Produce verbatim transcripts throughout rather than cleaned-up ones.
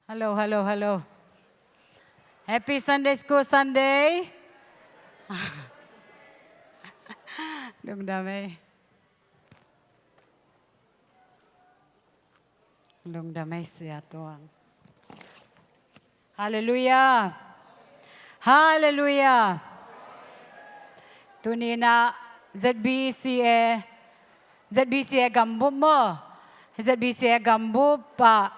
Hello, hello, hello. Happy Sunday School Sunday. Lungdam ei. Lungdam ei, Sia Tuang. Halleluiah. Halleluiah. Tuni in ah Z B C A, Z B C A gambup maw? Z B C A gambup ah,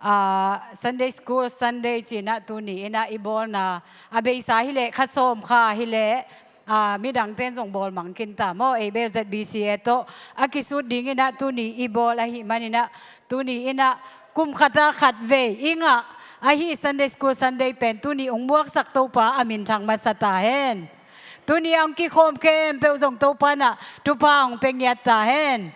ah, Sunday School Sunday ci in ah tuni in ah i bawlna a beisa hi leh, kha sawm kha hi leh, ah, midangte in zong bawl mang khin ta maw? Ei bel Z B C A tawh a kisut ding in ah tuni i bawl ahih man in ah, tuni in ah kum khat ah khat vei i ngah ahi Sunday School Sunday pen tuni hong muaksak Topa a minthang masa ta hen. Tuni a hong kikhawm khempeuh zong Topa in ah thupha hong pia ngiat ta hen.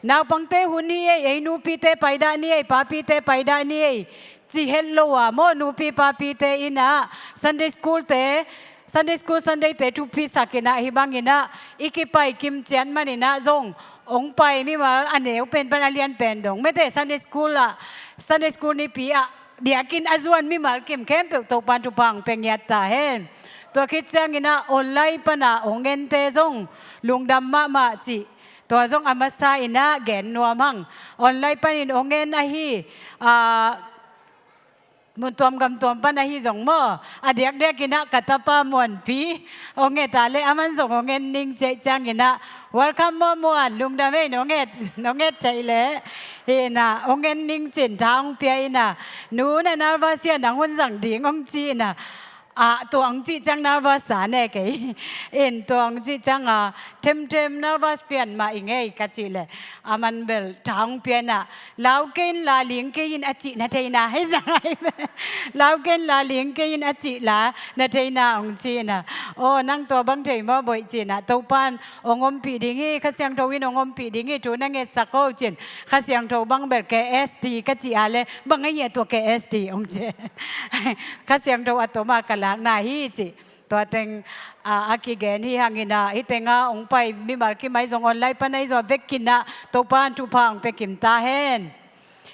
Naupangte hun hi ei, ei nupite paidah ni ei, papite paidah ni ei, ci het lo a maw, nupi papite in ah Sunday School te, Sunday School Sunday te thupisak in ah, hih bang in ah i kipai kim ciat man in ah zong hong pai mimal a neu pen pan a lian pen dong, mete, Sunday School ah, Sunday School nipi ah diakin a zuan mimal kim khempeuh Topa in thupha hong pia ngiat ta hen. Tua khit ciangin ah online pan a hong ente zong lungdam mahmah cih, tua zong a masa in ah gen nuam hang. Online panin hong en ahi, ah, mun tuam gam tuam pan ahi zong maw, a diakdiak in ah ka tapa Muanpi hong et a leh, aman zong hong en ning ci ahih ciangin ah, welcome maw Muan, lungdam ei, nong et, nong et theih leh. Hi in ah hong en ning ci in tha hong pia in ah, nu na nervous hia, nang hun zang ding hong ci in ah, ah, tua hong cih ciang nervous sa ne kei. In tua hong cih ciang a, themthem nervous pian mah i ngei ka cih leh, aman bel tha hong pia in ah, lau kei in la, ling kei in a cih na thei na, hei zang ai. Lau kei in la, ling kei in a cih la na thei na, hong ci in ah. Aw, nang tua bang thei maw Boih ci in ah, Topa in hong ompih ding hi, Kha Siangtho in hong ompih ding hi, thu na ngetsak o ci in. Kha Siangtho bang bel K S T ka cih a leh, bang a hia tua K S T hong ci. Kha Siangtho a tom a ka lakna hi ci. Tua teng, ah, a kigen hi hang in ah, hih teng ah hong pai mimal kim ahi zong, online pan ahi zong, a vekpi in ah Topa in thupha hong pia kim ta hen.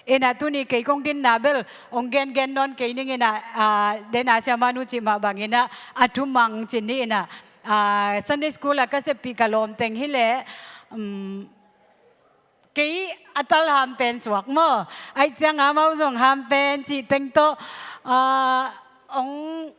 In ah tuni kei kong dinna bel hong gengen nawn kei ning in ah, ah, den a siamah nu cih mah bang in ah, a thumang ci ni in ah, ah, Sunday School ah ka seppih ka lawm teng hi leh, um, kei a tal ham pen suak maw? Ahih ciang amau zong ham pen cih teng tawh, ah, hong,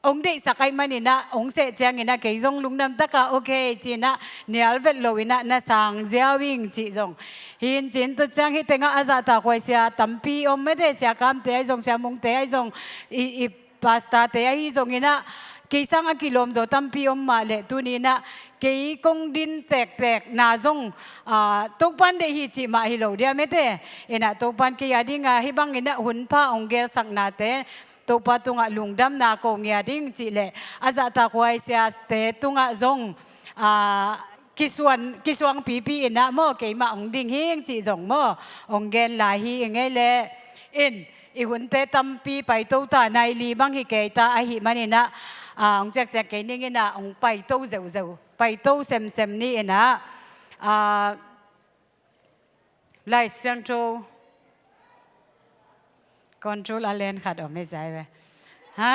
hong deihsak ahih man in ah, hong seh ciangin ah kei zong lungdam tak a, okay ci in ah, nial vet lo in ah na sang ziau ing cih zong. Hi in ci in, tua ciang hih teng ah a zahtakhuai sia tampi om, mete, sia Kamte ahi zong, sia Mungte ahi zong, i, i pastorte ahi zong in ah, kei sang a kilawm zaw tampi om mah leh, tuni in ah kei kong din tektek na zong, ah, Topa in deih hi cih mah hi lo dia, mete. In ah Topa in kei a ding a hih bang in ah hun pha hong gelsak nate, Topa tungah lungdamna ko ngiat ing cih leh, a zahtakhuai siate tungah zong, ah, kisuan, kisuang pipi in ah maw, keimah hong ding hing cih zong maw, hong gen lai hi i ngei leh. In, i hunte tampi paito ta, nai li bang hi kei ta ahih man in ah, ah, hong ciakciak kei ning in ah, hong paito zeuzeu, paito semsem ni in ah, ah, Lai Siangtho control a len khat om hi zai ve. Ha?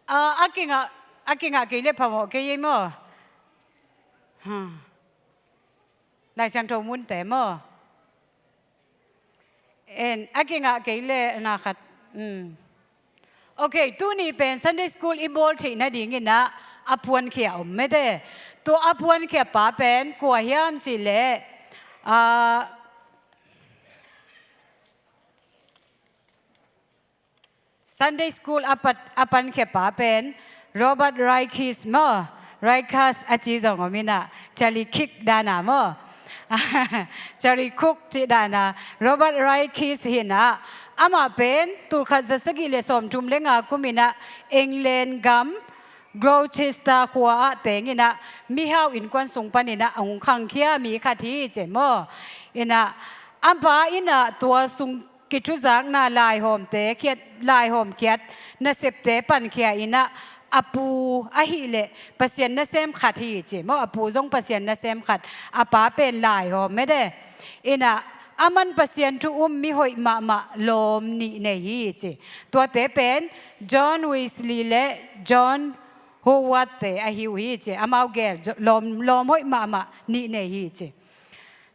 Ah, a kingah, a kingah kei leh phamawh kei ei maw? Ha. Lai Siangtho munte maw? En, a kingah kei leh na khat. Um. Okay, tuni pen Sunday School i bawl theih nading in ah a puankhia om, mete. Tua a puankhia pa pen kua hiam cih leh, ah, Sunday School a pat, a pankhia pa pen Robert Raikes maw, Raikes a ci zong om in ah, Charlie Kirk dan a maw? Charlie Kirk cih dan a, Robert Raikes hi in ah, amah pen tulkhat za sagih leh sawmthum leh nga kum in ah England gam Gloucester khua ah teng in ah, mihau innkuan sung pan in ah hong khangkhia mi khat hi ci maw? In ah, a pa in ah tua sung kithuzakna laihawmte khiat, laihawm khiat nasepte pankhia in ah, a pu ahih leh Pasian nasem khat hi ci maw? A pu zong Pasian nasem khat, a pa pen laihawm, mete. Inah, aman Pasian thu um mi hoih mahmah lawm nih nei hi ci. Tuate pen John Wesley le John Howard te ahi uh hi ci. Amau gel lawm, lawm hoih mahmah nih nei hi ci.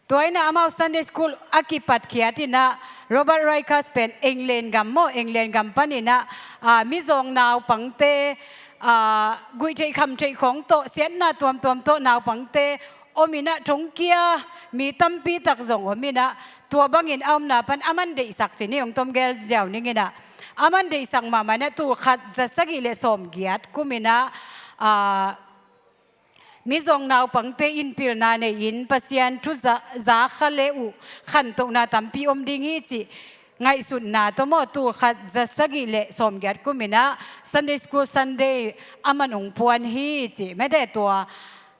Tua inah amau Sunday school a kipatkhiat inah Robert Raikes pen England gam maw, England gam pan inah, ah, mizawng naupangte, ah, guihtheih khamtheih khawng tawh, siatna tuamtuam tawh naupangte om inah thongkia mi tampi tak zong om inah, tua bangin a omna pan aman deihsak ci ni, hong tom gel ziau ning inah, aman deihsak mahmah inah tul khat za sagih le sawmgiat kum inah, ah, mizawng naupangte in pilna nei-in Pasian thu za, za kha le uh khantohna tampi om ding hi cih ngaihsutna tawh maw, tul khat za sagih le sawmgiat kum inah Sunday School Sunday aman hong phuan hi cih. Mete tua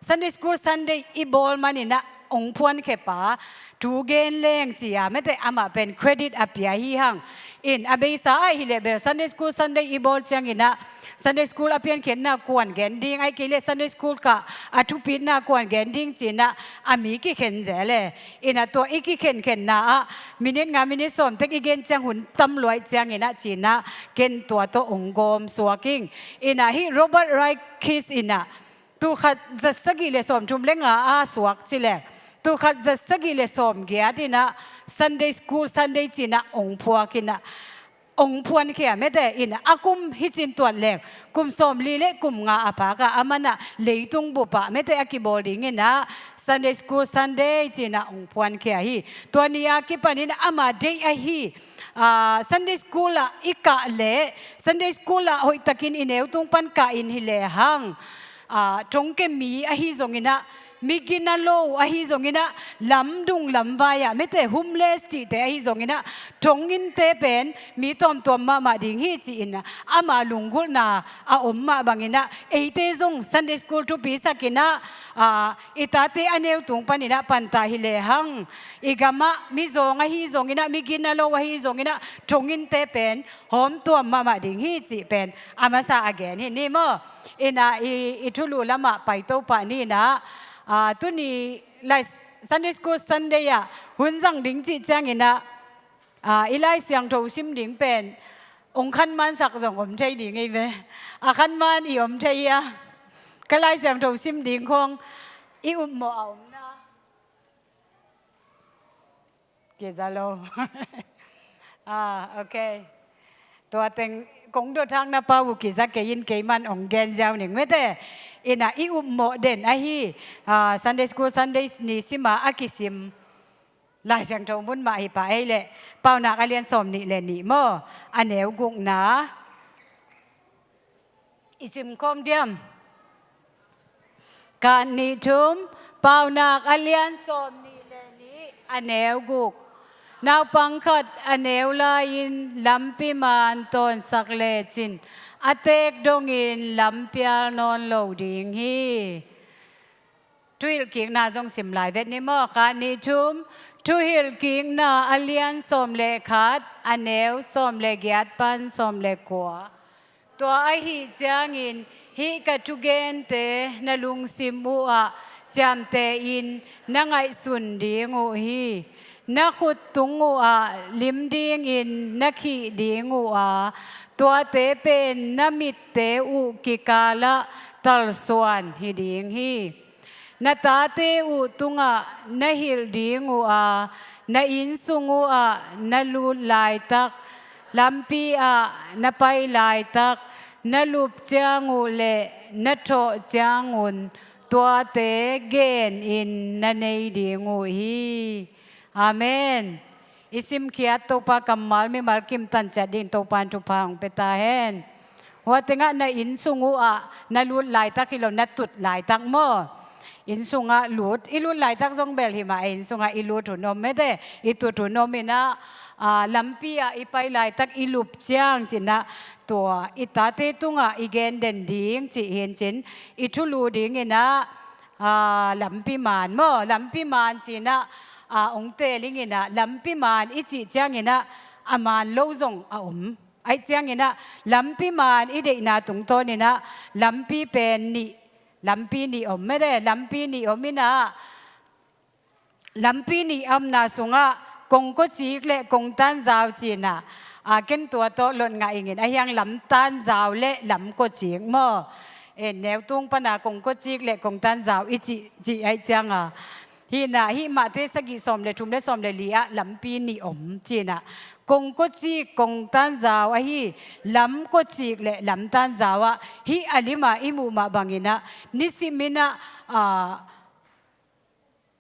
Sunday School Sunday i bawl man inah hong phuankhia pa thu gen leng ci-a, mete amah pen credit a pia hi hang. In a beisa ah hi leh bel Sunday School Sunday i bawl ciang inah Sunday School a piankhiatna kuan gen ding, ahih kei leh Sunday School kah a thupitna kuan gen ding ci inah a mi kikhen zel e. Inah tua i kikhenkhenna ah minit nga minit sawm tek i gen ciang hun tam luai ciang inah ci inah ken tua tawh hong gawm suak ing. Inah hih Robert Raikes inah tul khat za sagih le sawmthum le nga a suak ci leng, tul khat za sagih le sawmgiat inah Sunday School Sunday ci inah hong phuak inah hong phuankhia, mete inah a kum hi cin tuat leng kum sawmli le kum nga a pakah aman ah leitung bup ah mete a kibawl ding inah Sunday School Sunday ci inah hong phuankhia hi. Tua ni a kipan inah ama deih ahi, ah, Sunday School ah i kah leh Sunday School ah hoihtakin i neu tung pan kah in hi lehang, ah, thongkia mi ahi zong inah, mi gina lo ahi zong inah, lamdung lamvai ah mete homeless cihte ahi zong inah, thonginnte pen mi tuamtuam mahmah ding hi ci inah ama lunggulhna a om mah bang inah eite zong Sunday School thupisak inah, ah, i tate a neu tung pan inah pantah hi lehang, i gam ah mizawng ahi zong inah, mi gina lo ahi zong inah, thonginnte pen hawmtuam mahmah ding hi cih pen a masa a gen hi ni maw. Inah i, i thulu lamah paito pah ni inah, ah, tuni lai Sunday School Sunday ah hun zang ding cih ciang inah, ah, i Lai Siangtho sim ding pen hong khanmansak zong om thei ding ei ve. A khanman i om thei a, ka Lai Siangtho sim ding khawng i upmawh a om na. Kiza lo. Ah, ok. Tua teng kong dot hak na pa uh kiza kei in, kei man hong gen ziau ning mete. Inah i upmawh den ahi, ah, Sunday School Sunday ni sima a kisim Lai Siangtho mun mah hi pah ei leh, Paunak a lian sawm nih le nih maw, a neu gukna. I sim khawm diam? Khat, nih, thum. Paunak a lian sawm nih le nih, a neu guk. Naupang khat a neu lai-in lampi maan tawnsak lecin a teek dongin lampial nawn lo ding hi. Thuhilhkikna zong sim lai vet ni maw. Khat, nih, thum. Thuhilhkikna a lian sawm le khat, a neu sawm le giat pan sawm le kua. Tua ahih ciangin hih ka thugente na lungsim uhah ciamtehin na ngaihsun ding uh hi. Na khut tung uhah lim dingin na khih ding uh a, tuate pen na mitte uh kikalah talsuan hi ding hi. Na tate uh tungah na hilh ding uh a, na innsung uhah na lut laitak, lampi ah na pai laitak, na lup ciang uh le na thawh ciangun tuate genin na nei ding uh hi. Amen. I simkhiat Topa kammal mimal kimtan ciat ding Topa in thupha hong pia ta hen. Hua tengah na innsung uhah na lut laitak hi lo, na tut laitak maw. Innsungah lut, i lut laitak zong bel hi mah e, innsungah i lut hun om mete, i tut hun om inah, ah, lampi ah i pai laitak i lup ciang cinah tua i tate tungah i gen den ding cih hi in cin, i thulu ding inah, ah, lampi maan maw, lampi maan cinah, ah, hong teling inah, lampi maan i cih ciang inah a maan lo zong a om. Ahih ciang inah lampi maan i deihna tungtawn inah lampi pen nih, lampi nih om mete, lampi nih om inah lampi nih a omna sungah kongkocik le kongtanzau ci-in ah, a, ken tua tawh lot ngah ingin, a hiang lamtanzau le lamkocik maw. E, neutung pana kongkocik le kongtanzau i cih, cih ahih cianga, hi-in ah, hih Mate sagih sawm le thum le sawm le li ah lampi nih om ci-in ah, kongkocik kongtanzau ahi lamkocik le lamtanzau ah, hih a lima i muh mah bangin ah, nisimin ah, a,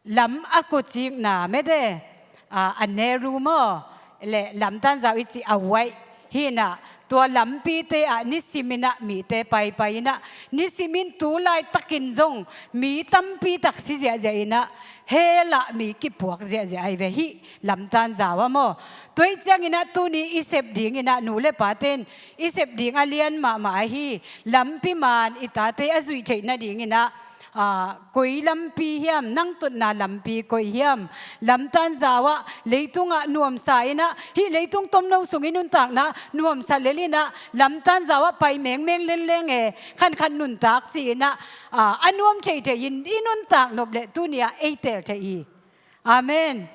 lam a kocikna mete, a, a neru maw, le lamtanzau i cih a waih. Hi-in ah, tua lampite ah nisimin ah mite paipai in ah, nisimin tu laitakin zong mi tampi tak si ziahziah in ah, hell ah mi kipuak ziahziah ahi ve hih lamtanzau ah maw. Tua ahih ciangin ah tuni i sep dingin ah, nu le pate'n i sep ding a lian mahmah ahi lampi maan i tate a zuih theih nadingin ah, a, koi lampi hiam, nang tutna lampi koi hiam, lamtanzau ah leitungah nuamsa in ah, hih leitung tomno sung i nuntakna nuamsa lel in ah, lamtanzau ah pai mengmeng lenleng e, khankhat nuntak ci-in ah, a, a nuam theithei in i nuntak nop leh tuni ah ei teel thei hi. Amen.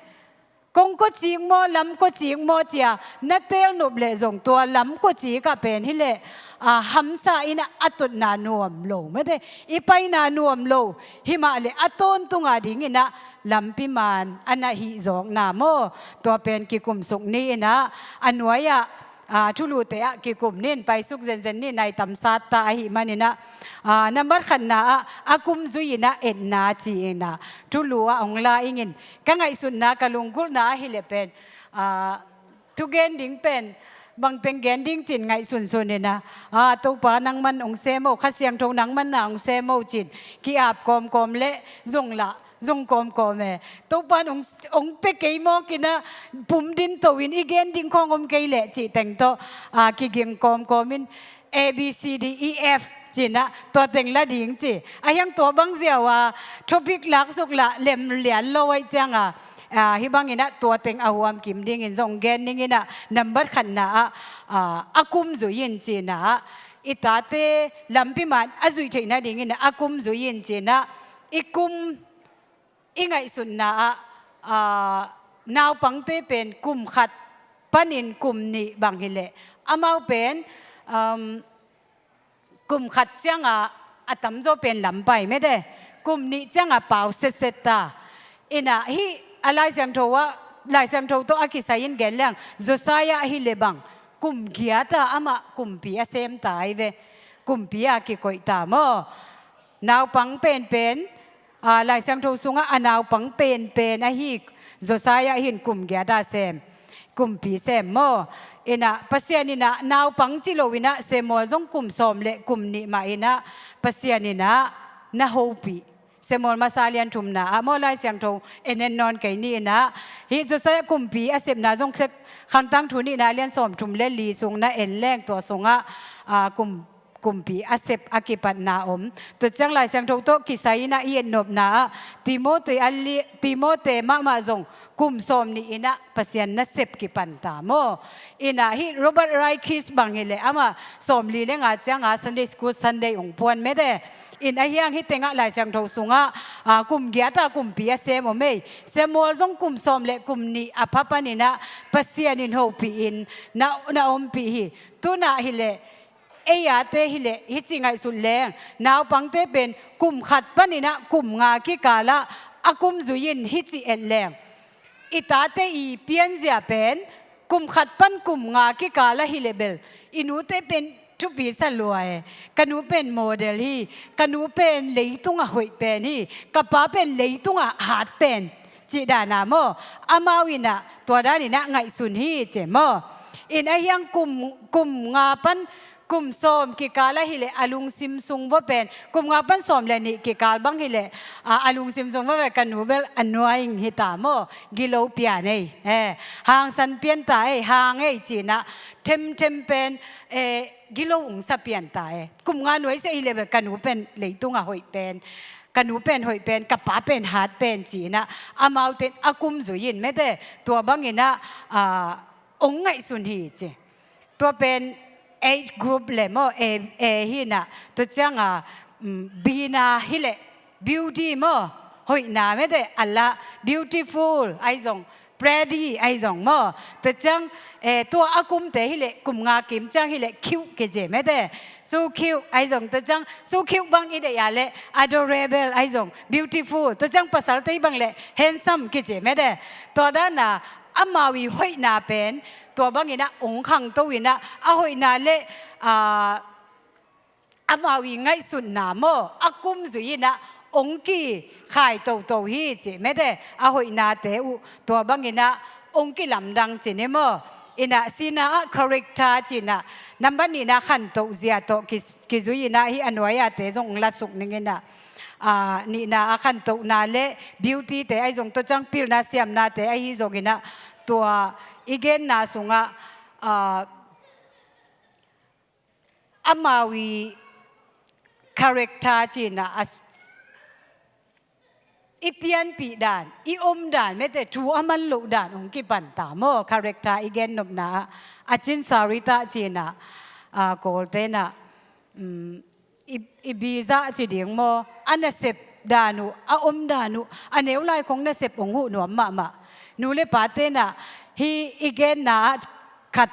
Kongkocik maw, lamkocik maw ci-a na teel nop leh zong tua lamkocik ah pen hileh, a, hamsa in ah a tutna nuam lo mete, i paina nuam lo, himah leh a tawntung adingin ah lampi maan a na hih zawkna maw, tua pen kikumsuk ni in ah, a nuai-ah, a, thulute ah kikum ni in, paisuk zenzen ni in, nai tamsat ta ahih manin ah, a, nambat khatna ah a kum zui in ah etna ci-in ah thulu ah hong la ingin, ka ngaihsutna, ka lunggulhna ahih leh pen, a, thugen ding pen bangteng gen ding ci-in ngaihsunsun in ah, a, Topa nangman hong sem o, Kha Siangtho nangman na hong sem o ci-in ki-ap kawmkawm leh zong lah zong kawmkawm e. Topa in hong, hong pia kei mawk in ah, pum dinto in i gen ding khawng om kei leh cih teng tawh, a, kiging kawmkawm in, A B C D E F ci-in ah tua teng la ding ci. A hiang tua bang ziau a topic laksuk lah lem lian lo ahih cianga, a, hih bangin ah tua teng a huam kim dingin zong gen ning in ah, nambat khatna ah, a, a kum zui in ci-in ah, i tate lampi maan a zuih theih nadingin ah a kum zui in ci-in ah, i kum i ngaihsutna ah, a, naupangte pen kum khat panin kum nih bang hileh, amau pen, um, kum khat cianga a tamzaw pen lampai mete, kum nih cianga pau setset ta. In ah hih a Lai Siangtho ah, Lai Siangtho tawh a kisai in gen leng, Josiah hileh bang kum giat a amah kumpi a sem ta ahi ve. Kumpi a kikoih ta maw. Naupang penpen, a, Lai Siangtho sungah a naupang penpen ahi Josiah hi in kum giat a sem, kumpi sem maw. In ah Pasian in ah naupang ci lo in ah Samuel zong kum sawm le kum nih mah in ah Pasian in ah na hopih. Samuel masa lian thumna ah maw, Lai Siangtho en en nawn kei ni in ah, hih Josiah kumpi a sepna zong sep, Khangtangthu nihna lian sawm thum le li sung na en leng tua sungah, a, kum kumpi a sep a kipatna om. Tua ciang Lai Siangtho tawh kisai in ah i etnopna ah Timote a li-, Timote mahmah zong kum sawm nih in ah Pasian nasep kipan ta maw. In ah hih Robert Raikes bang hileh amah sawm li le nga cianga Sunday School Sunday hong puan mete. In a hiang hih tengah Lai Siangtho sungah, a, kum giat a kumpi a sem om ei. Samuel zong kum sawm le kum nih a pha panin ah Pasian in hopih in na, na ompih hi. Tunah hileh, ei ate hileh hih ci ngaihsut leng, naupangte pen kum khat panin ah kum nga kikal ah a kum zui in hih ci et leng, i tate i pianzia pen kum khat pan kum nga kikal ah hileh bel i nute pen thupi sa lua e. Ka nu pen model hi, ka nu pen leitungah hoih pen hi, ka pa pen leitungah hat pen, cih dan a maw. Amau in ah tua dan in ah ngaihsun hi ci maw. In a hiang kum, kum nga pan kum sawm kikal ah hileh a lungsim sung vua pen, kum nga pan sawm le nih kikal bang hileh, a, a lungsim sung vua pen ka nu bel annoying hi ta maw, gilo pian ei, eh, hangsan pian ta ei, hang ei ci-in ah themthem pen, eh, gilo ungsa pian ta ei. Kum nga nuai seh hileh bel ka nu pen leitungah hoih pen, ka nu pen hoih pen, ka pa pen hat pen ci-in ah amaute in a kum zui in mete, tua bangin ah, a, ong ngaihsun hi ci. Tua pen age group le maw, A, A hi in ah, tua cianga, um, B na hileh beauty maw, hoihna mete, a la, beautiful ahi zong, pretty ahi zong maw. Tua ciang, eh, tua a kumte hileh, kum nga kim ciang hileh, cute kici mete. So cute ahi zong, tua ciang, so cute bang i deih a leh, adorable ahi zong, beautiful. Tua ciang pasalte hi bang leh, handsome kici mete. Tua dan a, amau i hoihna pen, tua bangin ah ong khangto in ah, a hoihna leh, ah, amau i ngaihsutna maw, a kum zui in ah ong kikhai toto hi ci mete, a hoihnate uh, tua bangin ah ong kilamdang ci ni maw. In ah sina ah character ci in ah, nambat nihna khantoh zia tawh ki, kizui in ah, hih a nuai-ate zong ong lasuk ning in ah, ah, nihna a khantohna leh beauty-te ahi zong, tua ciang pilna siamnate ahi zongin ah, tua i genna sungah, ah, amau i character ci in ah, a s-, i pianpih dan, i om dan, mete thu a man loh dan ong kipan ta maw, character i gennopna ah. A cin Sarita ci in ah, ah, Kawlte in ah, um, i, i biza ci ding maw, a nasep dan uh, a om dan uh, a neu lai khong nasep ong huh nuam mahmah. Nu le pate in ah, hih i genna ah khat,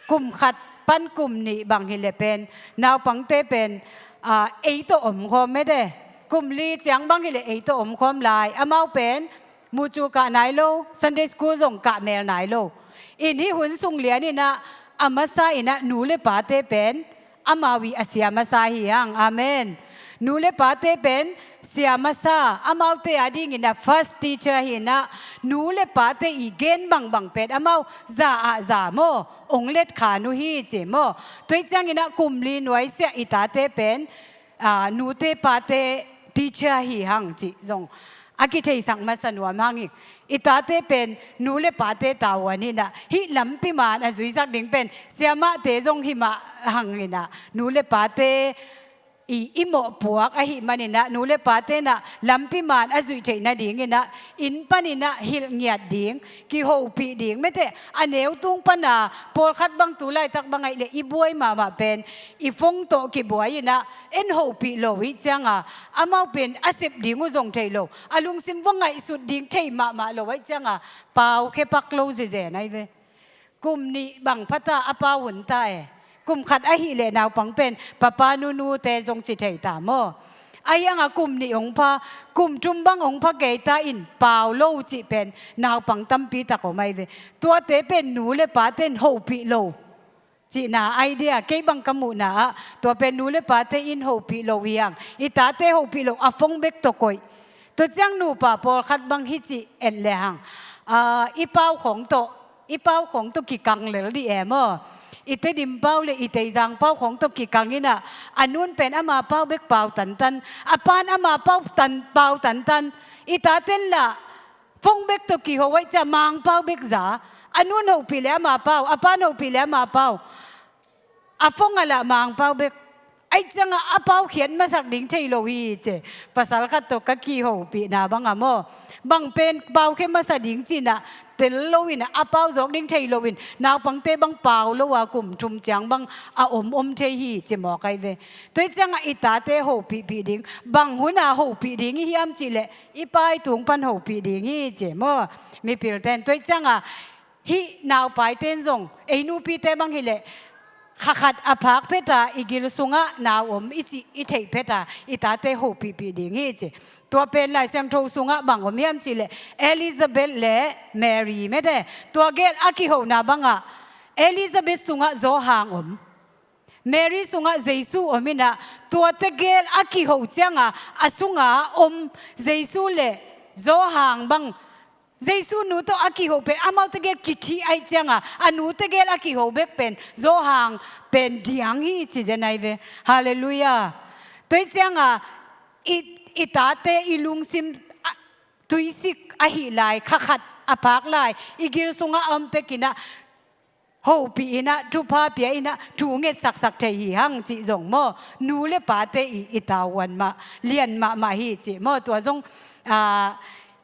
kum khat pan kum nih bang hileh pen, naupangte pen, ah, ei tawh omkhawm mete. Kum li ciang bang hileh ei tawh omkhawm lai. Amau pen, mucu kah nai lo, Sunday school zong kah mel nai lo. In hih hun sung lian in ah, a masa in ah nu le pate pen, amau i a sia masa hi hang. Amen. Nu le pate pen sia masa, amaute a dingin ah first teacher hi in ah, nu le pate i gen bangbang pen amau za ah za maw, ong letkhan uh hi ci maw. Tua hi ciangin ah kum li nuaisiah i tate pen, ah, nute pate teacher hi hang cih zong a kitheisak masa nuam hang hi. I tate pen nu le pate tavuan hi in ah, hih lampi man a zuisak ding pen siamahte zong hi mah hang in ah, nu le pate i, i mawhpuak ahih manin ah, nu le pate in ah lampi man a zuih theih nadingin ah, inn panin ah hilh ngiat ding, kihopih ding, mete, a neu tung pan a, pawlkhat bang tu laitak bang ahih leh i buai mahmah pen, i phone tawh kibuai in ah, en hopih lo hi ciang a, amau pen a sep ding uh zong thei lo, a lungsim va ngaihsut ding thei mahmah lo ahih ciang a, pau khe pak lo zezen ahi ve. Kum nih bang pha ta a pau hun ta e. Kum khat ahih leh naupang pen papa nunute zong ci thei ta maw. Ahi hang a kum nih ong pha, kum thum bang ong pha kei ta in pau lo cih pen naupang tampi tak om ahi ve. Tuate pen nu le pate in hopih lo cihna idea, kei bang ka muhna ah, tua pen nu le pate in hopih lo hi hang. I tate hopih lo, a phone bek tawh koih. Tua ciang nupa pawlkhat bang hih ci et le hang. Ah, i pau khawng tawh, i pau khawng tawh kikang lel dih e maw. I Tedim pau le i Teizang pau khawng tawh kikang in ah, a nun pen ama pau bek pau tantan, a pan ama pau tan, pau tantan. I taten lah phone bek tawh kiho ahih ciang Mangpau bek za. A nun hopih le ama pau, a pan hopih le ama pau. A phone ah lah Mangpau bek. Ahih ciang a, a pau khiat masak ding thei lo hi ci. Pasal khat tawh ka kihopihna bang a maw, bang pen pau khe masa ding ci in ah, tel lo in ah, a pau zawk ding thei lo in, naupangte bang pau lo a kum thum ciang bang a om om thei hi ci mawk ahi ve. Tua hi ciang a i tate hopihpih ding, bang hun a hopih ding i hiam cih leh, i pa i tung pan hopih ding hi ci maw. Mipilte in tua hi ciang a, hih naupaite in zong, ei nupite bang hileh, kha khat a phak phet a, i gil sungah nau om i cih i theih phet a, i tate hopihpih ding hi ci. Tua pen Lai Siangtho sungah bang om hiam cih leh, Elizabeth le Mary mete. Tua gel a kihona bang ah, Elizabeth sungah Johan om. Mary sungah Jesu om in ah, tuate gel a kiho ciang a, a sunga om Jesu le Johan bang, Jesu nu tawh a kiho pen, amaute gel kithih ahih ciang a, a nute gel a kiho bek pen, Johan pen diang hi ci zen ahi ve. Halleluiah. Tua hi ciang a, i, i tate i lungsim, a, tuisik ahih lai, kha khat a phak lai, i gil sungah a om pek in ah, hopih in ah, thupha pia in ah, thu ngetsaksak thei hi hang cih zong maw, nu le pate i, i tavuan mah, lian mahmah hi cih maw, tua zong, ah,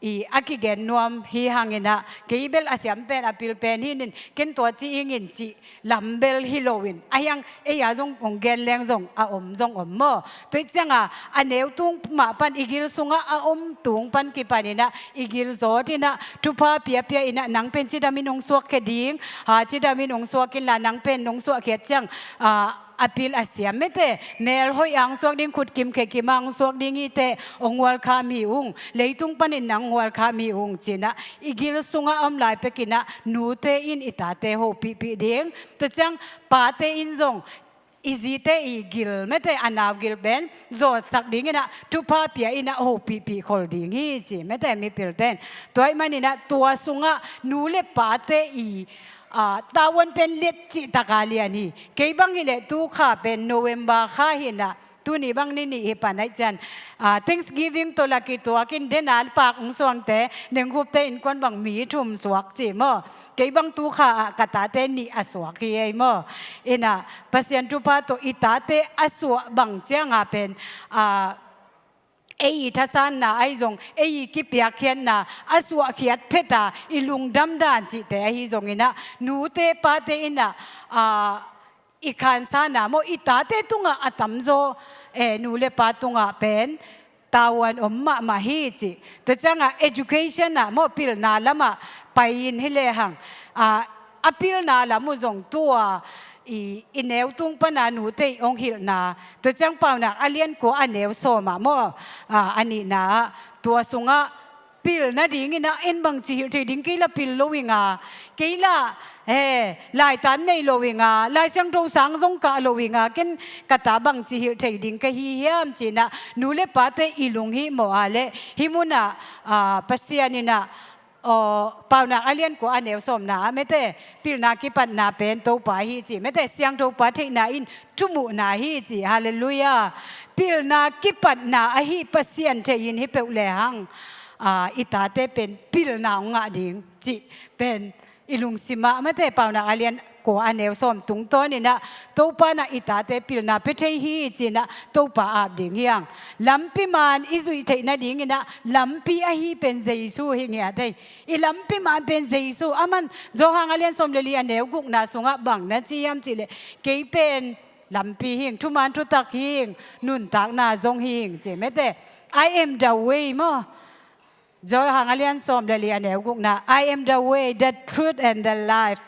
i a kigen nuam hi hang in ah, kei bel a siam pen a pil pen hi in, ken tua ci ing in cih lam bel hi lo in, a hiang ei a zong hong gen leng zong a om zong om maw. Tua ciang a, a neu tung mah pan i gil sungah a om tung pan kipan in ah, i gil zawt in ah, thupha piapia in ah, nang pen cidam in hong suakkhia ding, ha, cidam in hong suak inla, nang pen hong suahkhiat ciang, a, a pil a siam mete, mel hoih a hong suak ding, khut kim khe kim a hong suak ding hi teh, hong gualkham hi ung, leitung panin nang gualkham hi ung ci in ah, i gil sungah a om lai pek in ah, nute in i tate hopihpih ding. Tua ciang pate in zong i zite i gil mete, a nau gil pen zawtsak ding in ah, thupha pia in ah, hopihpih khol ding hi ci mete, mipil ten. Tua ahih man in ah, tua sungah nu le pate i, a, tavuan pen liat cih tak a lian hi. Kei bang hi leh tu kha pen November kha hi in ah, tuni bang ni nih hi pan ahih ciang, a, Thanksgiving tawh la kituak in, den a pak hong suangte, nengkhupte innkuan bang mi thum suak ci maw. Kei bang tu kha ah ka tate nih a suak hi ei maw. In ah, Pasian thupha tawh i tate a suah bang ciang a pen, a, ei i thasanna ahi zong, ei i kipiakkhiatna a suahkhiat phet a, i lungdam dan cihte ahi zong in ah, nute pate in ah, a, i khansanna maw, i tate tungah a tamzaw, e, nu le pa tungah pen tavuan om mahmah hi ci. Tua ciang a, education ah maw, pilna lamah pai in hi lehang, a, a pilna lam uh zong tua i, i neu tung pan a nute i hong hilhna. Tua ciang Paunak a lian kua a neu sawm ah maw, a, a nihna ah, tua sungah pil nading in ah, en bangci hilh thei ding, kei la pil lo ing a, kei la, he, laitan nei lo ing a, Lai Siangtho sang zong kah lo ing a, ken ka ta bangci hilh thei ding ka hi hiam ci in ah, nu le pate i lunghimawh a leh, hih mun ah, a, Pasian in ah, aw, Paunak a lian kua a neu sawmna ah mete, pilna kipatna pen Topa hi ci mete, Siangthopa theihna in thumuhna hi ci. Halleluiah. Pilna kipatna ahi Pasian thei in hi peuh lehang, a, i tate pen pilna hong ngah ding cih pen i lungsim ah mete, Paunak a lian kua a neu sawm tungtawn in ah, Topa in ah i tate pilna pia thei hi ci in ah, Topa ap ding hi hang. Lampi man i zuih theih nading in ah, lampi ahi pen Jesu hi ngiat ei. I lampi man pen Jesu. Aman Johan a lian sawm le li a neu gukna sungah bang na ci hiam cih leh, kei pen lampi hi ing, thuman thutak hi ing, nuntakna zong hi ing ci mete. "I am the way," maw. Johan a lian sawm le li a neu gukna, "I am the way, the truth and the life.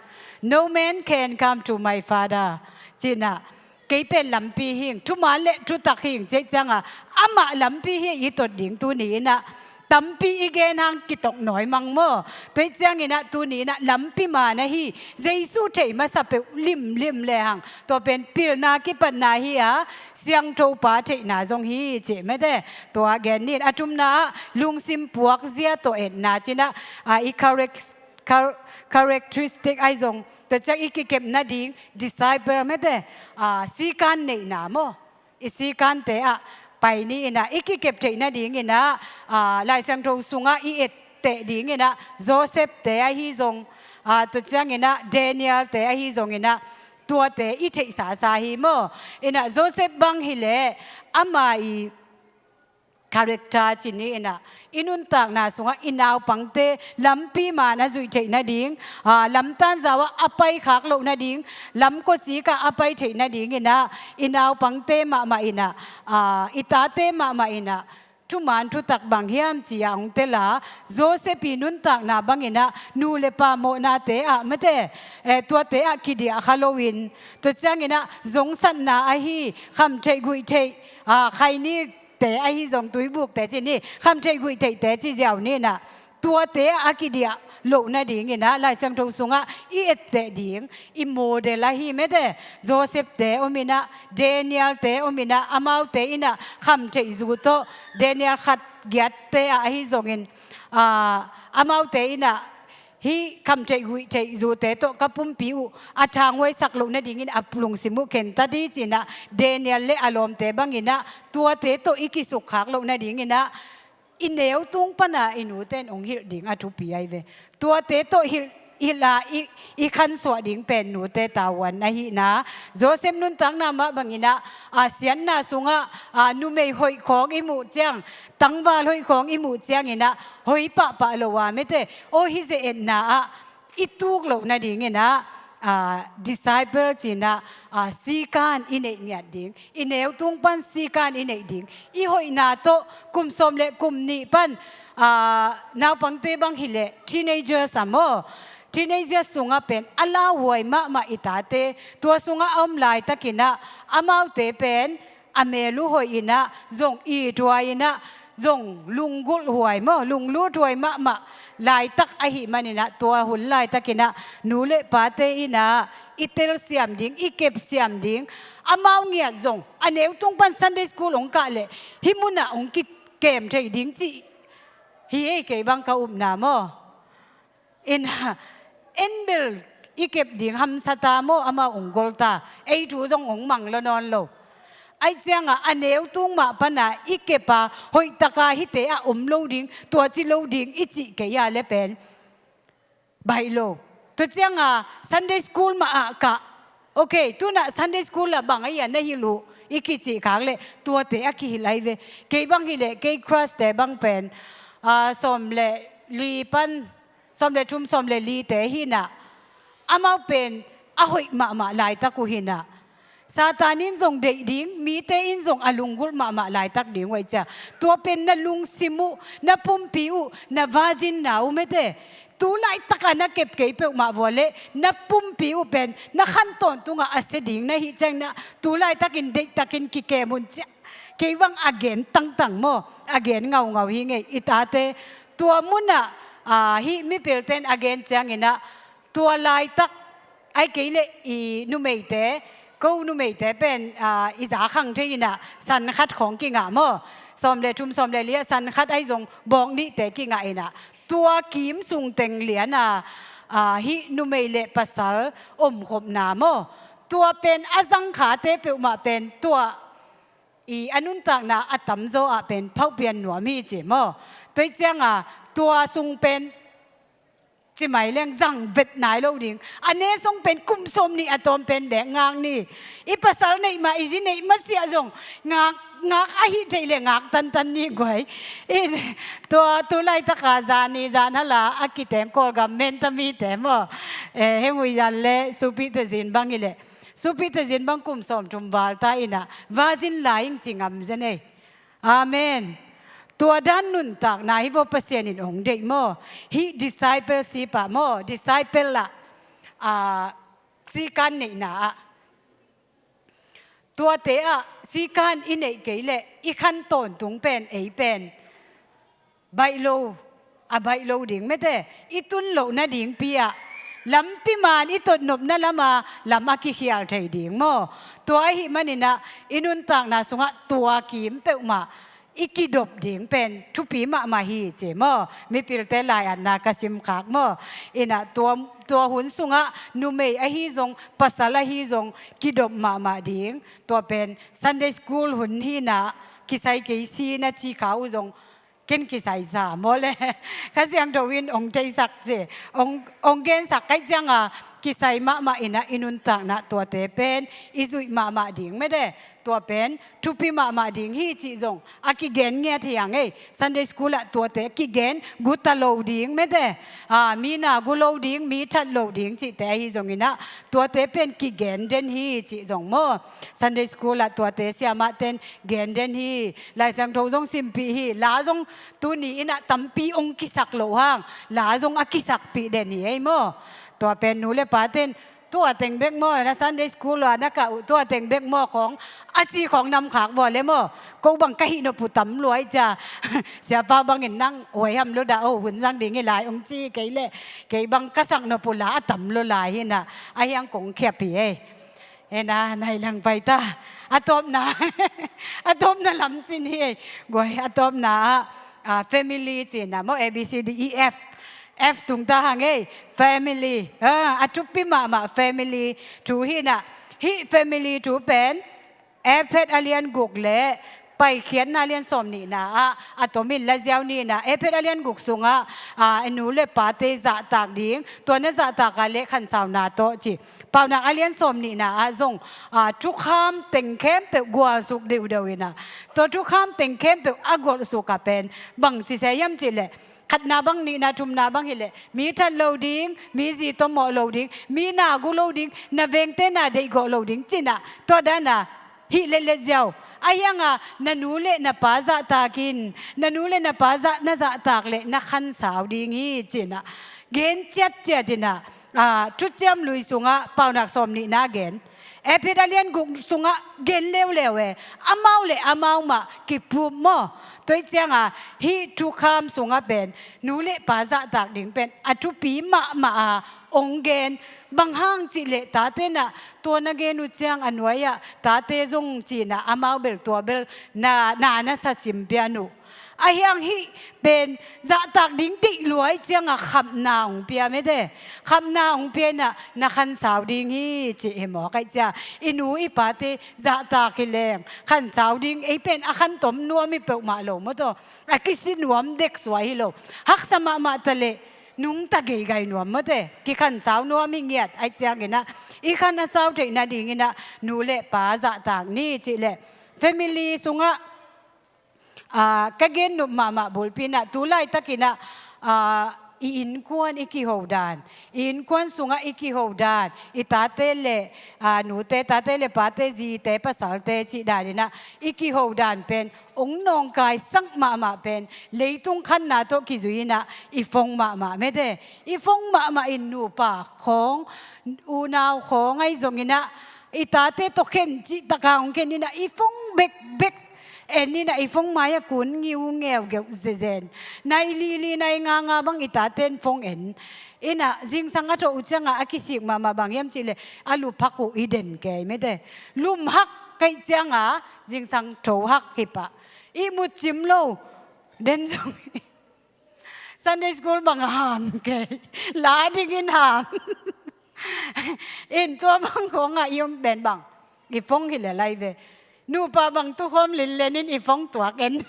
No man can come to my Father," ci in ah, kei pen lampi hi ing, thuman le thutak hi ing, cih ciang a, amah lampi hi i tot ding tuni in ah, tampi i gen hang kitok nawi mang maw. Tua ciang in ah, tuni in ah lampi man ahi Jesu thei masa peuh limlim lehang, tua pen pilna kipatna hi a, Siangthopa theihna zong hi ci mete. Tua gen ni in, a thumna ah lungsim puakzia tawh etna ci in ah, a, i character char-, characteristic ahi zong, tua ciang i kikep nading, disciple mete, a, sikan neihna maw. I sikante ah pai ni in ah, i kikep theih nading in ah, a, Lai Siangtho sungah i etteh ding in ah, Joseph te ahi zong, a, tua ciang in ah Daniel te ahi zong in ah, tuate i theihsasa hi maw. In ah Joseph bang hi leh, ama i character ci ni in ah, i nuntakna sungah i naupangte lampi man a zuih theih nading, a, lamtan zau ah a paikhak loh nading, lamkawcik ah a pai theih nading in ah, i naupangte mahmah in ah, a, i tate mahmah in ah, thuman thutak bang hiam ci a hong tel a, Joseph i nuntakna bang in ah, nu le pa mawhnate ah mete, eh, tuate ah kidiah kha lo in, tua ciang in ah zongsatna ahi, khamtheih guihtheih, a, khaini te ahi zong, tuibukte ci ni, khamtheih guihtheihte ci ziau ni in ah, tuate ah a kidiah loh nading in ah, Lai Siangtho sungah i etteh ding, i model ahi mete, Joseph te om in ah, Daniel te om in ah, amaute in ah khamtheih zu tawh, Daniel khat giatte ah ahi zong in, a, amaute in ah, hih khamtheih guihtheih zute tawh ka pumpi uh a thanghuaisak loh nading in a lungsim uh khentat hi ci in ah, Daniel le a lawmte bang in ah, tuate tawh i kisukkhak loh nading in ah, i neu tung pan a i nute in hong hilh ding a thupi ahi ve. Tuate tawh hilh i la i, i khansuah ding pen nute tavuan ahihna. Joseph nuntakna mah bangin ah, a, siatna sungah, a, numei hoih khawng i muh ciang, tangval hoih khawng i muh ciangin ah, hoih pahpah lo a mete, aw hi ze etna ah i tuk loh nadingin ah, a, disciple ci-in ah, a, sikan i neih ngiat ding, i neu tung pan sikan i neih ding, i hoihna tawh kum sawm le kum nih pan, a, naupangte bang hileh teenagers a maw, teenagers sungah pen a lauhuai mahmah i tate, tua sungah a om laitakin ah, amaute pen a mel uh hoih in ah, zong ithuai in ah, zong lunggulh huai maw, lunglut huai mahmah laitak ahih manin ah, tua hun laitakin ah, nu le pate in ah i telsiam ding, i kepsiam ding, amau ngiat zong a neu tung pan Sunday school hong kah leh hih munah hong kikem thei ding cih hi ei, kei bang ka upna maw. In ah, en bel i kep ding hamsa ta maw, amau hong gol ta, ei thu zong hong mang lo nawn lo. Ahih ciangah a neu tung mah pan ah i kep a, hoihtak a hihte ah om lo ding, tua ci lo ding i cih kei a leh pen baih lo. Tua ciangah Sunday school mah ah kah, ok, tu-in ah Sunday school ah bang a hia na hilh uh i kicih khak leh tuate a kihilh ahi ve. Kei bang hileh kei crush te bang pen, a, sawm le li pan, sawm le thum, sawm le lite hi-in ah, amau pen a hoih mahmah laitak uh hi-in ah, Satan in zong deih ding, mite in zong a lunggulh mahmah laitak ding uh ahih ciang, tua pen na lungsim uh, na pumpi uh, na virgin na uh mete, tu laitak a na kep kei peuhmah vua leh na pumpi uh pen na khan tawntungah a sia ding na hih ciang ah, tu laitakin deihtakin kikem un ci-a, kei bang a gen tangtang maw, a gen ngaungau hi ing ei. I tate, tua munah, a, hih mipilte in a gen ciangin ah, tua laitak, ahih kei leh i numeite, ko numeite pen, a, i za khang thei in ah, san khat khawng kingah maw, sawm le thum, sawm le li ah san khat ahi zong bawk nihte kingah in ah, tua kim sung teng lian a, a, hih numei le pasal omkhopna maw, tua pen a zangkhate peuhmah pen tua i a nuntakna a tamzaw ah pen phauhpian nuam hi ci maw. Tua ahih ciangah tua sung pen ci mai leng zang vet nai lo ding. A ne sung pen kum sawm nih a tawm pen bek ngak ni. I pasal neih mah, i zi neih masiah zong ngak, ngak ahi theih leh ngak tantan ni guai. In tua tu laitaka zani zan hala a kiteng Kawlgam menta mite maw, eh, Heng Hui Zan le Supite Zin bang hileh, Supite Zin bang kum sawm thum val ta in ah, virgin lai ing ci ngam zen ei. Amen. Tua dan nuntakna hi vua, Pasian in hong deih maw. Hih discipleship ah maw, disciple ah, a, sikan neihna ah, tuate ah sikan i neih kei leh i khan tawntung pen, ei pen baih lo, a baih lo ding mete, i tun loh nadingpi ah lampi man i totnopna lam ah lam a kikhial thei ding maw. Tua ahih manin ah i nuntakna sungah tua kim peuhmah i kidop ding pen thupi mahmah hi ci maw. Mipilte lai-atna ka simkhak maw. In ah tua, tua hun sungah numei ahi zong, pasal ahi zong kidop mahmah ding. Tua pen Sunday school hun hi-in ah, kisai kei si na ci kha uh zong ken kisai sa maw le. Kha Siangtho in hong theisak ci, hong, hong gensak ka hih ciangah, kisai mahmah in ah i nuntakna tuate pen i zuih mahmah ding mete. Tua pen thupi mahmah ding hi cih zong a kigen ngiat hi hang ei. Sunday school ah tuate kigen gu ta lo ding mete. A, mi na gu lo ding, mi that lo ding cihte ahi zongin ah, tuate pen kigen den hi cih zong maw. Sunday school ah tuate siamahte in gen den hi. Lai Siangtho zong simpih hi. La zong tuni in ah tampi hong kisak loh hang, la zong a kisakpih den hi ei maw. Tua pen nu le pate in tua teng bek maw, na Sunday school ah na kah uh tua teng bek maw khawng a ci khawng nam khak vua le maw. Ko bang ka hih nop uh tam lua hi cia. Siapa bangin nang huai ham lo dah, oh, hun zang ding hi lai hong ci kei leh, kei bang ka sak nop uh la a tam lua lai hi-in ah, a hiang kong khiap hi ei. Hi-in ah, nai lang pai ta. A tawpna, a tawpna lam cin hi ei. Guai, a tawpna ah, a, family ci-in ah maw, A B C D E F. F tung ta hang ei, family. A, a thupi mahmah family thu hi-in ah. Hih family thu pen Efet a lian guk le Paikhiatna lian sawm nihna ah a tomin laziau nihna, Efesa lian guk sungah, a, nu le pate zahtak ding, tua na zahtak a le khansauna tawh ci. Paunak a lian sawm nihna ah zong, a, thukham teng khempeuh gualsuk deuhdeuh inah, tua thukham teng khempeuh a golhsuk a pen bang ci se hiam cih leh, khatna bang, nihna, thumna bang hileh, mi that lo ding, mi zi tawh mawh lo ding, mi nagu lo ding, na vengte na deihgawh lo ding cinah, tua dana hih letlet ziau. Ahi hanga na nu le na pa zahtak in, na nu le na pa zah, na zahtak le na khansau ding hi cinah, gen ciatciat inah, a, Thuciam Lui sungah paunak sawm nihna gen, Efesa lian guk sungah gen leuleu e, amau le amau mah kiphup maw. Tua ih cianga hih thukham sungah pen nu le pa zahtak ding pen a thupi mahmah a ong gen. Bang hang cih leh tate nah, tua na gen uh ciang a nuai-ah tate zong cinah amau bel tua bel na, na, na sasim pian uh. Ahi hang hih pen zahtak ding deih lua ih cianga khamna hong pia mete. Khamna hong pia inah na khansau ding hi cih hi mawk aih cia. I nu i pate zahtak hi leng khansau ding, ei pen a khantom nuam hi peuhmah lo maw taw. A kisi nuam dek suai hi lo. Haksa mahmah ta leh nungta geigai nuam mawte. Kikhansau nuam hi ngiat aih cianginah i khan a sau theih nadinginah nu le pa zahtak ni cih leh, family sungah, a, ka gen nuam mahmah bulpi inah tu laitakinah, a, i innkuan i kiho dan, i innkuan sungah i kiho dan, i tate le, a, nute, tate le pate, zite, pasalte cih daninah i kiho dan pen ong nawngkaisak mahmah pen leitung khanna tawh kizui inah i fong mahmah mete. I fong mahmah in nupa khawng, unau khawng ahi zonginah i tate tawh khen cih taka hong khen inah i fong bekbek en inah i fong mai-ah kun ngiu ngeugeuh zezen. Nai lili nai nganga bang i taten fong en inah zingsang a thawh uh cianga a kisik mahmah bang hiam cih leh a luphak uh i den kei mete. Lumhak kaih cianga zingsang thohak hi pah. I mutcim lo den zong Sunday school bang a ham kei. La dingin ham. In tua bang khawngah i om pen bang i fong hi le lai ve. Nupa bang tukhawm linlenin i fong tuak en.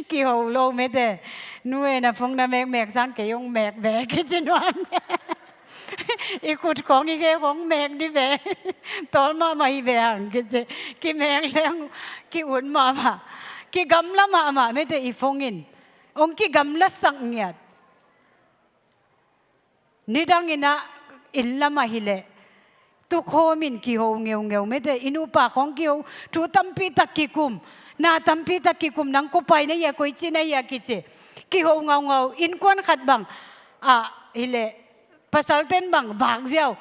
Kiho lo mete. Nu e, na fong na mekmek sang kei hong mek ve kici nuam. I khut khawng i khe khawng mek di ve. Tawl mahmah hi ve hang kici. Kimek leng ki-ut mahmah. Kigamla mahmah mete i fong in. Hong kigamlasak ngiat. Nidanginah inn lamah hileh tukhawmin kiho ngeungeu mete, i nupa khawng kiho, thu tampitak kikum, na tampitak kikum, nang kua pai na hia, koici na hia kici. Kiho ngaungau, innkuan khat bang ah hileh pasalten bang vak ziau.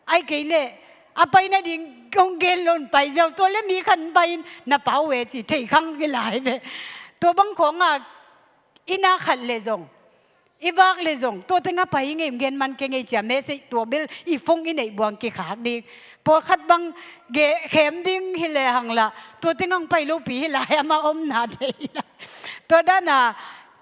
Ai kei leh a pai nading hong gen lo in pai ziau, tua le mi khat in pai in na pau e ci thei khang hi lai ve. Tua bang khawngah i na khat le zong, i vak le zong, tua tengah pai i ngeim gen man kei ngei cia message tua bel i fong i neih buang kikhak ding. Pawlkhat bang ge khem ding hi le hang lah tua tengah hong pai lopi hi lai, amah omna thei hi lai. Tua dana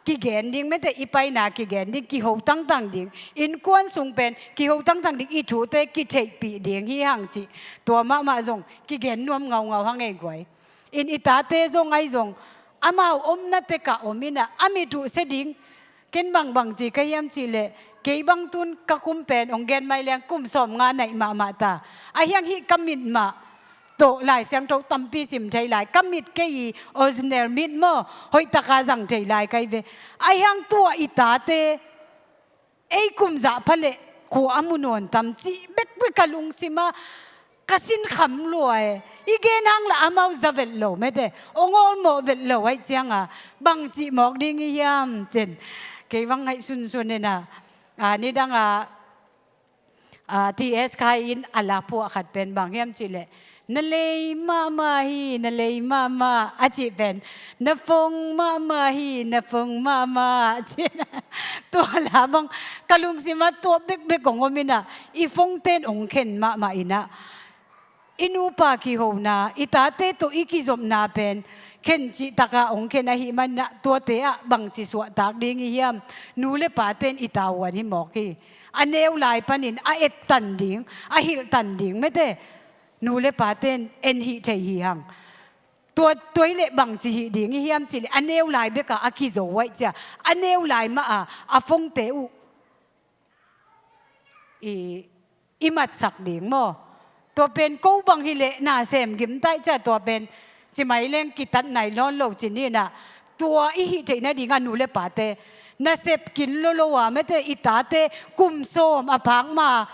kigen ding mete, i paina kigen ding, kiho tangtang ding. Innkuan sung pen kiho tangtang ding, i thute kitheihpih ding hi hang cih tua mahmah zong kigen nuam ngaungau hang ei guai. In i tate zong ai zong amau omna tekah om inah a mit uh se ding. Ken bangbang ci ka hiam cihleh, kei bang tun ka kum pen hong gen mai leng kum sawmnga naih mahmah ta. Ahi hang hih ka mit mah tawh Lai Siangtho tampi sim thei lai. Ka mit kei i original mit maw, hoihtaka zang thei lai kai ve. Ahi hang tua i tate ei kum zah pha leh khua a mu nawn tam cih bekbek ka lungsimah ka sin kham lua e. I gen hang lah amau za vet lo mete, hong awlmawh vet lo aih cianga bang cih mawk ding i hiam cin. Kei bang ngaih sunsun inah, a, nidangah, a, T S Khai in a la phuah khat pen bang hiam cihleh, na lei mahmah hi, na lei mahmah a cih pen na fong mahmah hi, na fong mahmah a cih. Tua la bang ka lungsimah tua bekbek hong om inah i fongten hong khen mahmah inah i nupa kihona, i tate tawh i kizopna pen khen cih takah hong khen ahih maninah tuate ah bangci suahtak ding i hiam? Nu le paten i tavuan hi mawk hi. A neu lai panin a ettan ding, a hilhtan ding mete, nu le paten en hih thei hi hang. Tua, tua hi leh bangci hih ding i hiam cih leh a neu lai bekah a kizo aih cia, a neu lai mah a a fongte uh i, i matsak ding maw? Tua pen ko bang hi leh nasem gimtaih cia tua pen ci mai leng kitat nai nawn lo ci ni nah. Tua i hih theih nading a nu le pate nasep kin lolo a mete i tate kum sawm a phak ma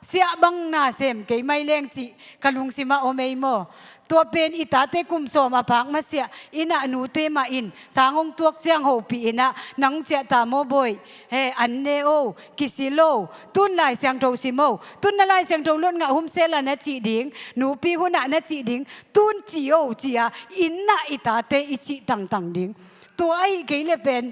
siah bang nasem kei mai leng cih ka lungsim ah om ei maw? Tua pen i tate kum sawm a phak masiah in ah nute mah in sang hong tuak ciang hopih in ah nang ciah ta maw boih? He, an ne o, kisil o, tun Lai Siangtho sim o, tun na Lai Siangtho lot ngah hun sela na cih ding, nupi hun ah na cih ding, tun ci o ci a in ah i tate i cih tangtang ding. Tua ahih kei le pen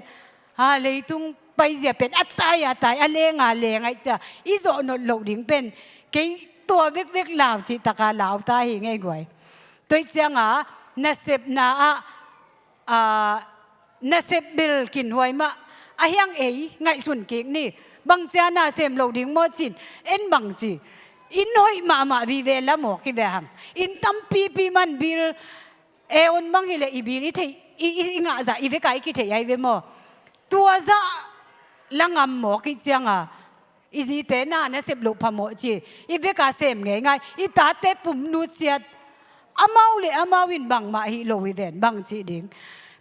ha, leitung paizia pen a tai a tai, a leng a leng aih cia i zawh not loh ding pen kei tua bekbek lau cih taka lau ta hi ngei guai. Tua ih cianga nasepna ah, a, nasep bel kinhuai mah a hiang ei ngaihsun kik ni. Bangcia nasem lo ding maw cin, en bangci inn hoih mahmah vive la mawk hi ve hang. Inn tampipi man bil e on bang hi leh i bil i theih, i, i, i ngah zah i veka i kitheih ai ve maw? Tua zah la ngam mawk ih cianga i zite na nasep loh phamawh ci i veka sem ngeingai, i tate pum nutsiat. Amau le amau in bangmah hih lo i ven bang cih ding.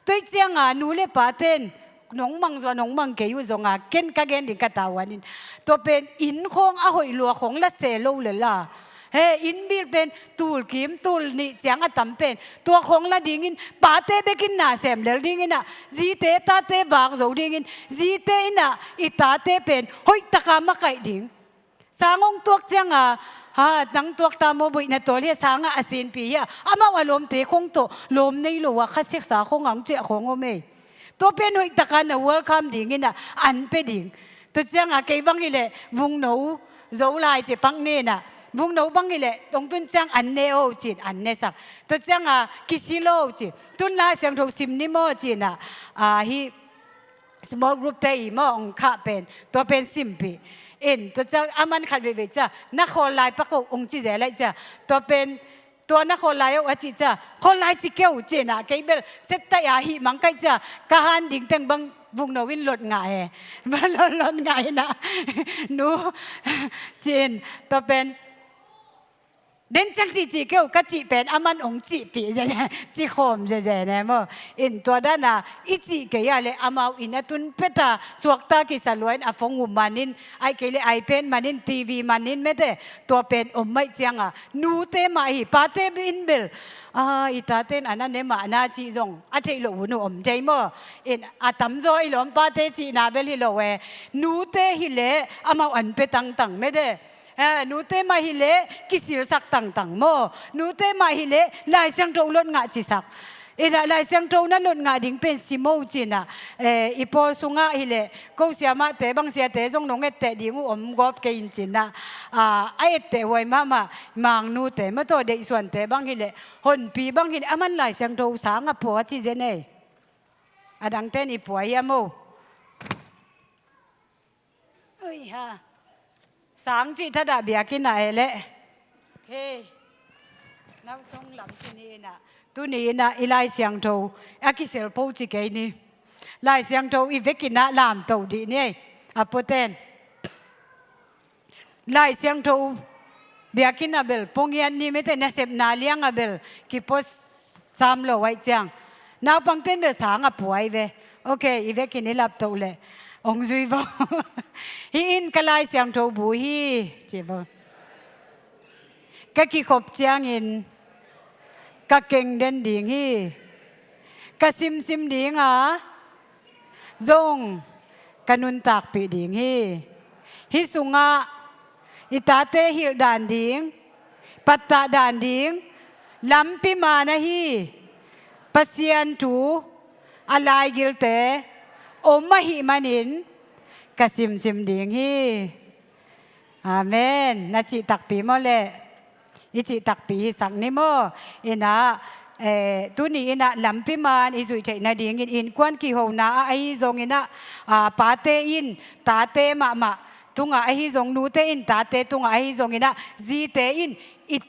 Tua ih cianga nu le paten nong mang zua nong mang kei uh zonga ken ka gen ding ka tavuan in tua pen inn khawng a hoih lua khawng la se lo le la. He, inn bil pen tul kim tul nih ciang a tam pen tua khawng la dingin pate bekin nasem lel dingin ah zite tate vak zo dingin zite in ah i tate pen hoih taka makaih ding. Sang hong tuak cianga ha, nang tuak ta maw boih na tawl hi a, sanga a sinpi hi a, amau a lawmte khong tawh lawm nei lo a kha seksa khong ang ciah khong om ei. Tua pen hoih taka na welcome dingin ah an pe ding. Tua cianga kei bang hi leh vungno zo lai ci pak ni nah. Vungno bang hi leh tongtun ciang an ne o cin an ne sak. Tua cianga kisil o ci, tun Lai Siangtho sim ni maw cin ah, a, hi small group te i maw ong khah pen tua pen simpih in tua ciang a man khat veivei cia na khawl lai pak o ong ci zel aih cia tua pen tua na khawl lai o a cih cia khawl lai ci keu cin ah kei bel set taih a hih mang kaih cia ka han ding teng bang vungno in lot ngah e. Bang lot lot ngah in ah nu cin tua pen den ciang cihcih keu ka cih pen a man ong cihpih zeze, cih khawm zeze ne maw? In tua dana i cih kei a le amau in a tun peta suakta kisa luain a phone uh manin, aih kei le iPad manin, TV manin mete tua pen om maih cianga nute mah hi, pate in bel a, i tate in an a ne mahna cih zong a theih loh hun uh om thei maw? In a tamzaw i lawm pate cihna bel hi lo e. Nute hi le amau an pe tangtang mete. Eh, nute mah hi leh kisilsak tangtang maw? Nute mah hi leh Lai Siangtho lot ngah cisak. Inah Lai Siangtho na lot ngah ding pen sim o cinah, eh, i pawl sungah hi leh ko siamahte bang siate zong nong etteh ding uh om gawp kei in cinah, ah, a etteh huai mahmah mangnute mataw deihsuante bang hi leh honpi bang hi leh a man Lai Siangtho sang a pua ci zen ei. A dangten i pua hiam o? Ui ha. Sang cih thadah biakinn ah eh leh. Hei. Nau song lam tuni inah. Tuni inah i Lai Siangtho a kiselpo ci kei ni. Lai Siangtho i vekin ah lamto dih ni ei. A puaten. Lai Siangtho biakinn ah bel ponghiat ni mete nasepna liang ah bel kipo sam lo aih ciang. Naupangten bel sang a puai ve. Ok, i vekin i laptoh leh ong zui vo. Hih in ka Lai Siangtho bu hi. Ci vo. Ka kikhop ciangin ka keng den ding hi. Ka simsim ding a zong ka nuntakpih ding hi. Hih sungah i tate hilh dan ding, pattah dan ding lampi man ahi Pasian thu a laigilte om ahih manin ka simsim ding hi. Amen. Na cih takpi maw leh? I cih takpi hisak ni maw? Inah, eh, tuni inah lampi man i zuih theih nadingin innkuan kihona ah ahi zonginah, ah, pate in tate mahmah tungah ahi zong, nute in tate tungah ahi zonginah zite in i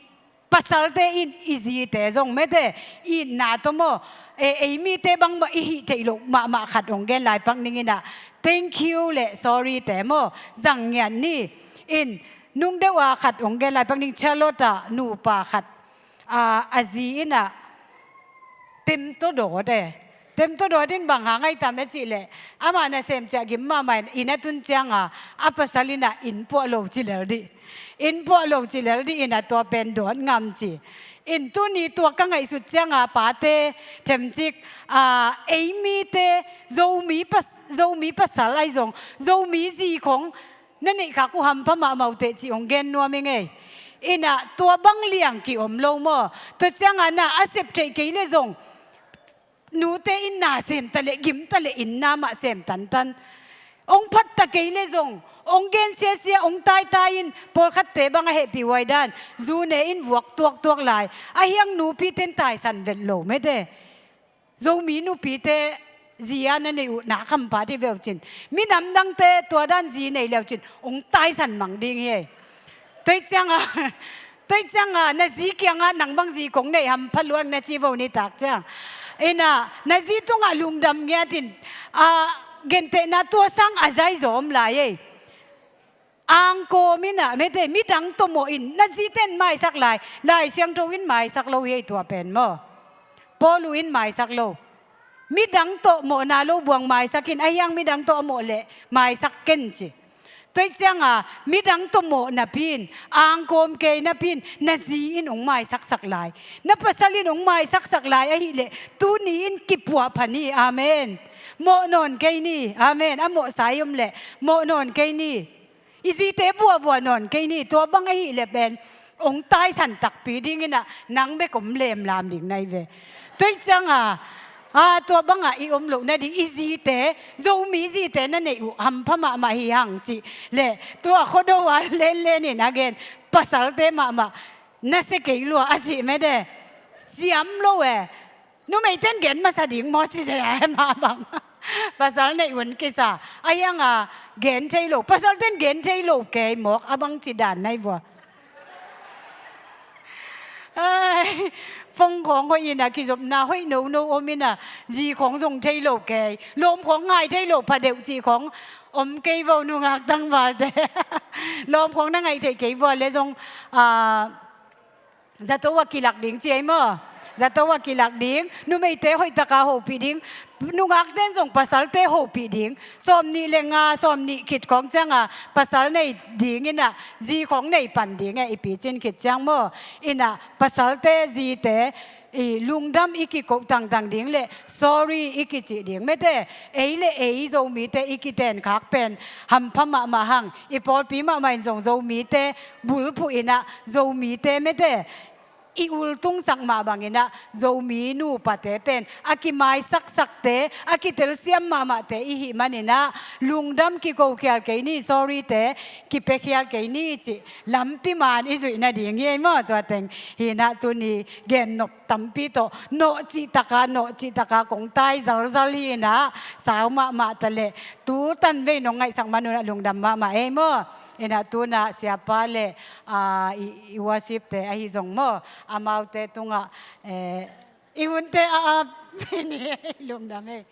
pasalte in i zite zong mete itna tawh maw, e, ei mite bangmah i hih theih loh mahmah khat hong gen lai pak ning in ah, thank you le sorry te maw zang ngiat ni. In nung deuh a khat hong gen lai pak ning, Charlotte ah nupa khat, a, a zi in ah temtawdawt e. Temtawdawt in bang hang ahi tam e cih leh, amah nasem ciah gim mahmah in, inn a tun ciang a, a pasal in ah inn puah lo ci lel dih. Inn puah lo ci lel dih in ah tua pen dawt ngam ci. In tuni tua ka ngaihsut ciang a pate themcik, a, ei mite Zomi pas-, Zomi pasal ahi zong, Zomi zi khong na neih khak uh hampha mahmah uh teh cih hong gen nuam ing ei. In ah tua bang liang ki om lo maw? Tua ciang a na a sep theih kei leh zong, nute in na sem ta leh, gim ta leh inn na mah sem tantan. Hong phat ta kei leh zong, hong gen siasia, hong taitai in, pawlkhatte bang a hehpih huai dan, zu ne in vuak tuaktuak lai. Ahi hang nupite in taisan vet lo mete. Zomi nupite zi a na neih uh na khampa dih veuh cin. Minam dangte tua dan zi nei leuh cin, hong taisan mang ding hi ei. Tua ciang a, tua ciang a, na zi kiang a nang bang zi kong nei hampha lua ing na ci vo ni tak ciang. In ah, na zi tungah lungdam ngiat in, a, gentehna tua sang a zai zaw om lai ei. Angkawm in ah mete, midang tawh mawh in, na zite in maisak lai, Lai Siangtho in maisak lo hi ei tua pen maw. Paulu in maisak lo. Midang tawh mawhna lo buang maisak in, ahi hang midang tawh a mawh leh maisak ken ci. Tua ciang a, midang tawh mawh napi in, angkawm kei napi in, na zi in hong maisaksak lai, na pasal in hong maisaksak lai ahih leh, tuni in kipuah pha ni. Amen. Mawh nawn kei ni. Amen. A mawhsa i om leh mawh nawn kei ni. I zite vuahvuah nawn kei ni. Tua bang ahih leh pen hong taisan takpi ding in ah, nang bek om lemlam ding na hi ve. Tua ciang a, a, tua bang a i om loh nading, i zite, Zomi zite na neih uh hampha mahmah hi hang cih leh, tua Khuado a lenlen in a gen, pasalte mahmah na sia kei lua a cih mete. Siam lo e. Numeite in gen masa ding maw ci se a, mah bang. Pasal neih un kisa. Ahi hang a gen thei lo. Pasalte in gen thei lo kei mawk, a bang ci dan na hi vua. Ai, phone khawng hoih in ah, kizopna hoih nono om in ah, zi khawng zong thei lo kei, lawm khawng ngai thei lo pha deuh cih khawng om kei vo, nungak tangvalte. Lawm khawng na ngaih theih kei vua leh zong, a, zato ah kilak ding ci ei maw. Zato ah kilak ding. Numeite hoihtaka hopih ding. Nungakte in zong pasalte hopih ding. Sawmnih le nga, sawmnih khit khawng ciang a, pasal nei ding in ah, zi khawng nei pan ding e, i picin khit ciang maw. In ah, pasalte, zite, i lungdam i kikoh tangtang ding le sorry i kicih ding mete. Ei le ei Zomite i kitenkhak pen hampha mahmah hang. I pawlpi mahmah in zong Zomite bulphuh in ah, Zomite mete, i ultungsak mah bang in ah, Zomi nupate pen a kimaisaksakte, a kitelsiam mahmahte i hih man in ah, lungdam kikokhial kei ni, sorry-te kipiakhial kei ni cih lampi man i zuih nading hi ei maw. Tua teng hi in ah, tuni gennop tampi tawh nawh cihtaka, nawh cihtaka kong tai zalzal hi in ah, sau mahmah ta leh, tu tanvei nong ngaihsak man un ah lungdam mahmah ei maw. In ah, tu in ah siapa le, a, i, i worship-te ahi zong maw, amaute tungah, eh, i hunte a ap ni, lungdam ei.